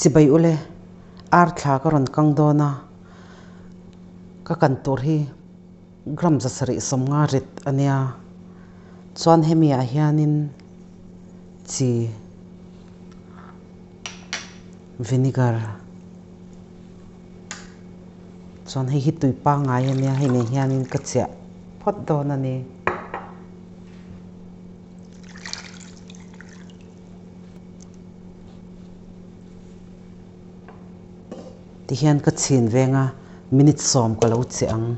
Chibai ule, ar thla ka rawn kang dawn a, ka kan tur hi gram 750 rit a nia. Chuan hemi ah hianin chi vinegar chuan hei hi tui pangngai a nia, hei nen hianin ka chiah phawt dawn a ni. Tihian ka chhin veng a, minute sawm ka lo chiah ang.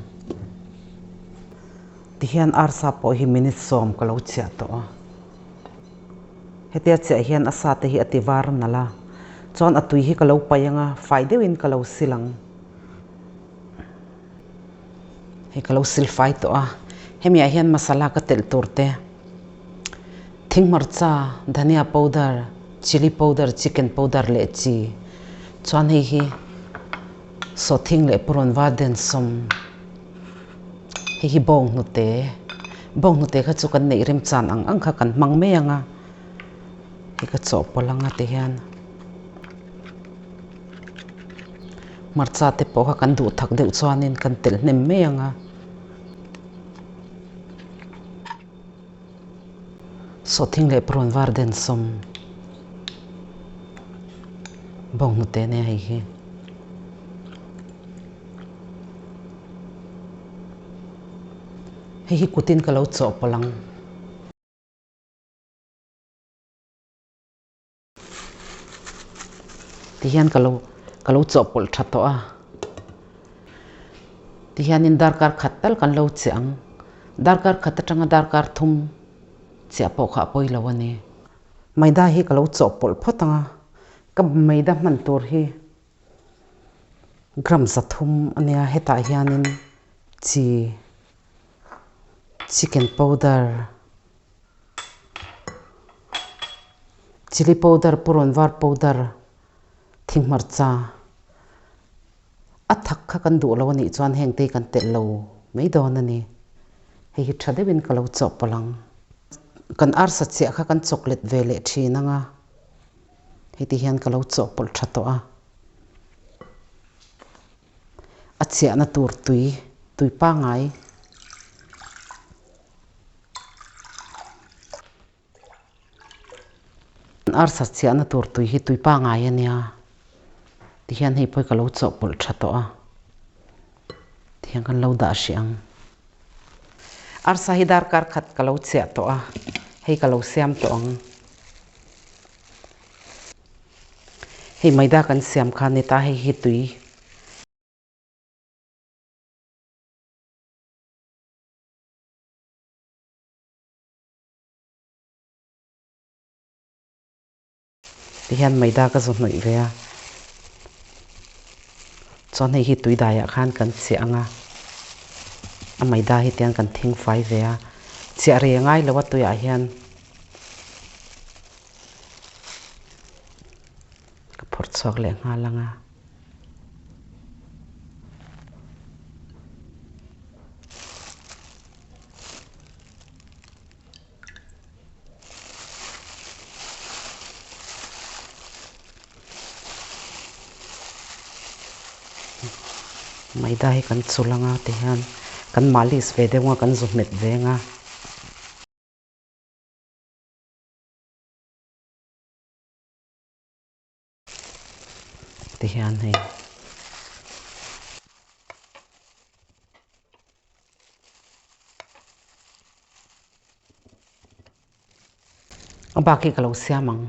Tihian arsa pawh hi minute sawm ka lo chiah tawh a. Hetia chiah hian a sa te hi a ti var nalh a, chuan a tui hi ka lo paih ang a, fai deuhin ka lo sil ang. Hei ka lo sil fai tawh a, hemi ah hian masala ka telh tur te. Thing hmarcha, dhania powder, chilli powder, chicken powder leh chi chuan hei hi sawhthing leh purawn var den sawm hei hi bawng hnute bawng hnute kha chu kan neih remchan ang ang kha kan hmang mai ang a hei ka chawhpawlh anga ti hian hmarcha te pawh kha kan duh thak deuh chuanin kan telh hnem mai ang a. Sawhthing leh prawn var den sawm bawng hnute ania hei hi. Hei hi kutin ka lo chawhpawlh ang. Tihian ka lo ka lo chawhpawlh tha tawh a, tihianin darkar khat tal kan lo chiah ang, darkar khat atanga darkar thum chiah pawh kha a pawi lo a ni. Maida hi ka lo chawhpawlh phawt ang a, ka maida hman tur hi gram 300 a nia, hetah hianin chi chicken powder. Chilli powder, purawn var powder, thing hmarcha a thak kha kan duh lo a nih chuan heng te hi kan telh lo mai dawn a ni. Hei hi tha deuhin ka lo chawhpawlh ang. Kan arsa chiah kha kan chawklet ve leh thin ang a, hei ti hian ka lo chawhpawlh tha tawh a. A chiahna tur tui, tui pangngai. Arsa chhiahna tur tui hi tui pangngai a nia tihian hei pawh hi ka lo chawhpawlh tha tawh a tihian kan lo dah hrih ang. Arsa hi darkar khat ka lo chhiah tawh a hei ka lo siam tawh ang. Hei maida kan siam kha ni ta hei hi tui. Tihian maida ka zu hnawih ve a, chuan hei hi tuidaiah khan kan chiah ang a, a maida hi tiang kan thing fai ve a, chiah rei a ngai lo a tuiah hian ka phawrh chhuak leh nghal ang a. Maida hi kan chul anga ti hian kan malis ve deuh anga kan zu hmet ve anga. Ti hian hei. A bak hi ka lo siam ang.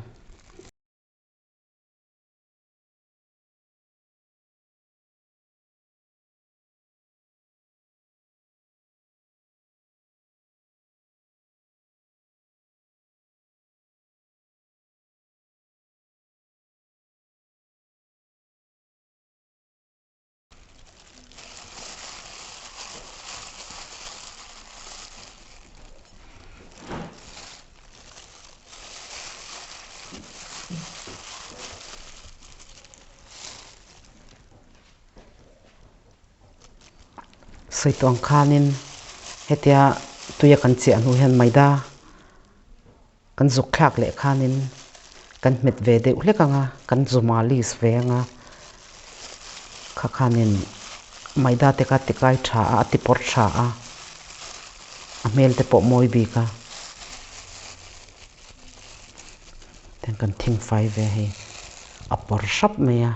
Sawi tawh ang khanin hetia tuia kan chiah hnu hian maida kan zuk thlak leh khanin. Kan hmet ve deuh hlek ang a, kan zu malis ve ang a, kha khanin maida te kha tikai tha a, a ti pawr tha a, a hmel te pawh mawi bik a. Tiang kan thing fai ve hei, a pawr hrap mai a.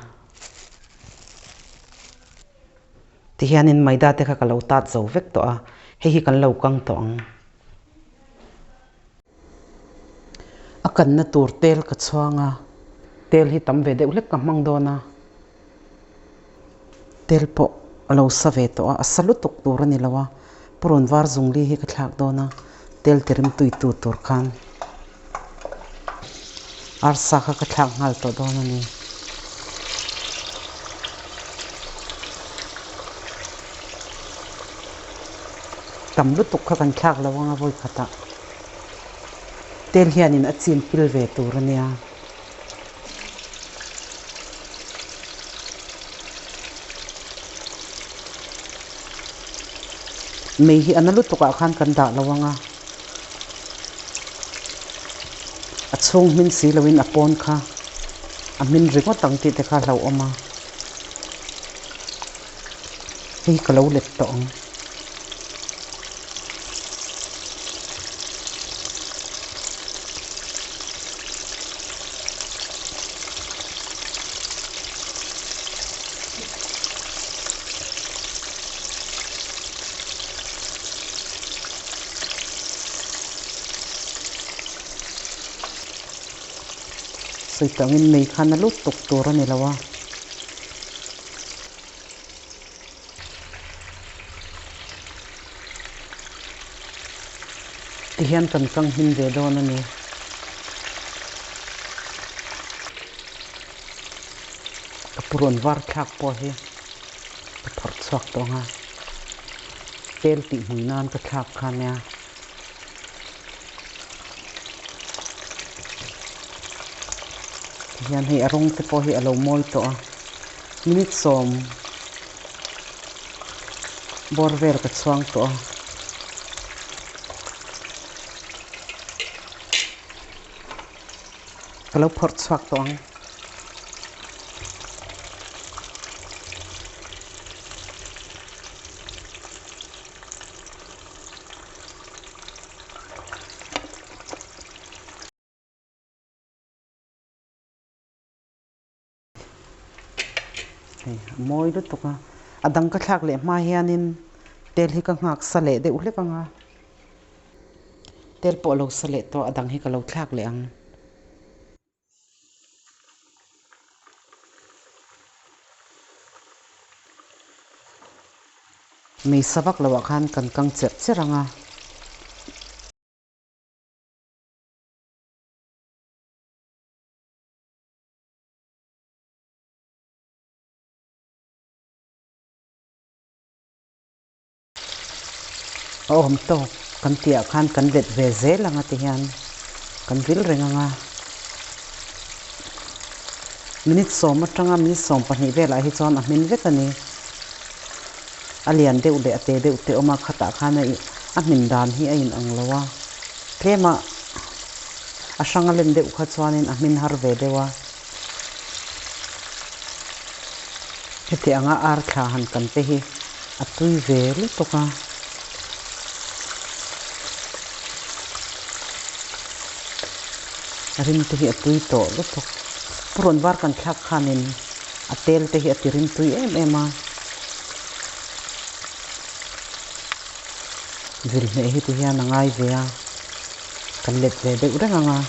Tihianin maida te kha ka lo tat zo vek tawh a, hei hi kan lo kang tawh ang. A kanna tur tel ka chhuang a, tel hi tam ve deuh hlek ka hmang dawn a, tel pawh a lo sa ve tawh a, a sa lutuk tur a ni lo a, purun var zungli hi ka thlak dawn a, tel ti rimtui tu tur khan arsa kha ka thlak nghal tawh dawn a ni. Tam lutuk kha kan thlak lo anga vawi khatah tel hianin a chin pil ve tur a nia. Mei hi a na lutukah khan kan dah lo anga a chhung hmin si loin a pawn kha a hmin ringawt ang tih te kha a hlauhawm a, hei ka lo let tawh ang. Sawi tangin mei khan a lut tuk tur a ni lo a. Tihian kan kang hmin ve dawn a ni. Ka purawn var thlak pawh hi ka phawrh chhuak tawh ang a, tel tih hmui nan ka thlak kha nia. Tihian hei a rawng te pawh hi a lo mawi tawh a, minute sawm bawr vel ka chhuang tawh a. Ka lo phawrh chhuak tawh ang. Hei a mawi lutuk a, a dang ka thlak leh hma hianin tel hi ka nghak sa leh deuh hlek ang a, tel pawh a lo sa leh tawh a dang hi ka lo thlak leh ang. Mei sa vak loh ah khan kan kang cherh cherh ang a. A awm tawk kan tihah khan kan let ve zel ang a ti hian kan vil reng ang a. Minute sawm atanga minute 20 velah hi chuan a hmin vek a ni. A lian deuh leh a te deuh te awm a, khatah khan a hmin dan hi a inang lo a. Tlema a hrang a len deuh kha chuanin a hmin har ve deuh a. Heti anga ar thla han kan te hi a tui ve lutuk a. A rim te hi a tui tawh lutuk. Purawn var kan thlak khanin a tel te hi a ti rim tui em em a. Vil hneh hi ti hian a ngai ve a, kan let ve deuh reng ang a.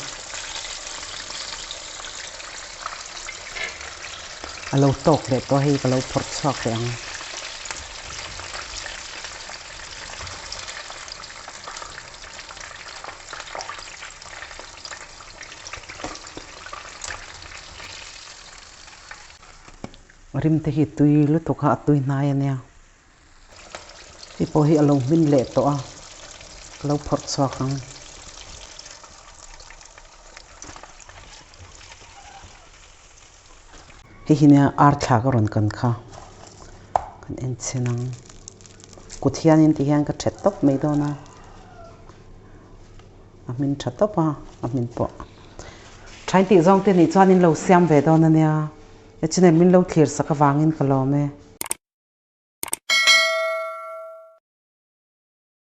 A lo tawk leh tawh hei ka lo phawrh chhuak leh ang. Rim te hi tui lutuk a, a tui hnai a nia. Hei pawh hi a lo hmin leh tawh a, ka lo phawrh chhuak ang. Hei hi nia ar thla ka rawn kan kha, kan en chhin ang. Kut hianin ti hian ka that tawp mai dawn a, a hmin tha tawp a, a hmin pawh. Thain tih zawng te nih chuan in lo siam ve dawn a nia. He channel min lo thlir sak avangin ka lawm e.